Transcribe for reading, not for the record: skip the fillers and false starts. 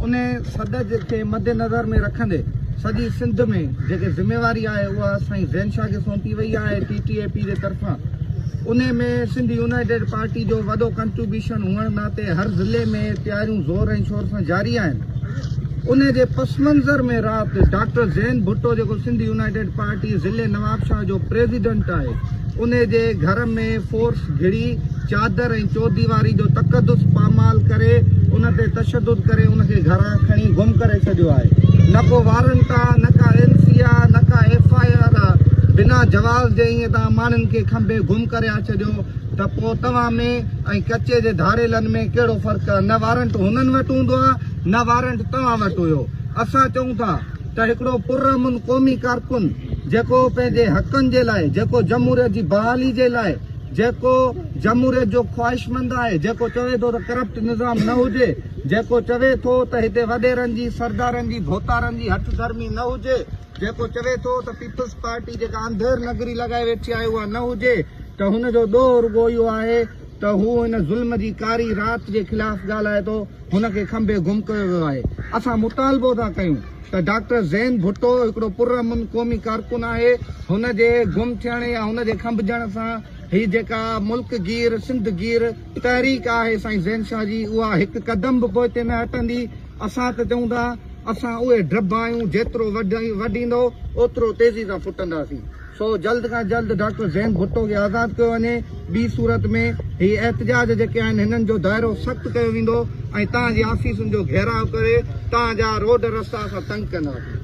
ان سڏ کي مدنظر ۾ رکندي سڄي سنڌ ۾ جيڪي ذميواري آهي اها سائين زين شاهه کي سونپي وئي آهي ٽي ٽي اي پي جي طرفان ان ۾ سنڌ يونائيٽيڊ پارٽي جو وڏو ڪنٽريبيوشن هئڻ ناتي هر ضلعي ۾ تياريون زور ۽ شور سان جاري آهن. ان جي پس منظر ۾ رات ڊاڪٽر زين ڀٽو جيڪو سنڌ يونائيٽيڊ پارٽي ضلعي نوابشاهه جو پريزيڊنٽ آهي ان جي گهر ۾ فورس گهڙي چادر ۽ چوديواري جو تقدس پامال ڪري ان تي تشدد ڪري ان کي گهران کڻي گم ڪري ڇڏيو آهي نه ڪو وارنٽ آ نه ڪا اين سي آ نه ڪا ايف I R آ بنا جواز جي ائين توهان ماڻهن کي کنڀي گم ڪري آ ڇڏيو ته پوء توهان ۾ ۽ ڪچي جي ڌاڙيلن ۾ ڪهڙو فرق آ؟ نه وارنٽ هنن وٽ هوندو آ نه وارنٽ توهان وٽ هيو. اسان چئون ٿا ته هڪڙو پرامن قومي ڪارڪن جيڪو پنهنجي حقن جي لاء، جيڪو جمهوريت جي بحالي جي لاء، جيڪو جمهوريت جو خواهشمند آهي، جيڪو چوي ٿو ته ڪرپٽ نظام نه هجي، جيڪو چوي ٿو ته هتي وڏيرن جي، سردارن جي، ڀوتارن جي هٺ ڌرمي نه هجي، جيڪو چوي ٿو ته پيپلز پارٽي جيڪا انڌير نگري لڳائي ويٺي آهي اها نه هجي ته هن جو ڏوهه رڳو اهو آهي ته هو هن ظلم جي ڪاري رات جي خلاف ڳالهائي ٿو، هن کي کنڀي گم ڪيو ويو آهي. اسان مطالبو ٿا ڪيون ته ڊاڪٽر زين ڀٽو هڪڙو پرامن قومي ڪارڪن آهي، هن جي گم ٿيڻ يا هن جي کنڀجڻ سان هي جيڪا ملڪ گير، سنڌ گير تحريڪ آهي سائين زين شاهه جي اها هڪ قدم به پوئتي نه هٽندي. اسان ته چئون ٿا اسان اهي ڊڀ آهيون جيترو وڍيندو اوترو تيزي سان ڦٽنداسين. سو جلد کان جلد ڊاڪٽر زين ڀٽو کي آزاد ڪيو وڃي ٻي صورت ۾ هي احتجاج جيڪي آهن هنن جو دائرو سخت ڪيو ويندو ۽ توهان جي آفيسن جو گهيراء ڪري توهان جا روڊ رستا اسان تنگ ڪنداسين.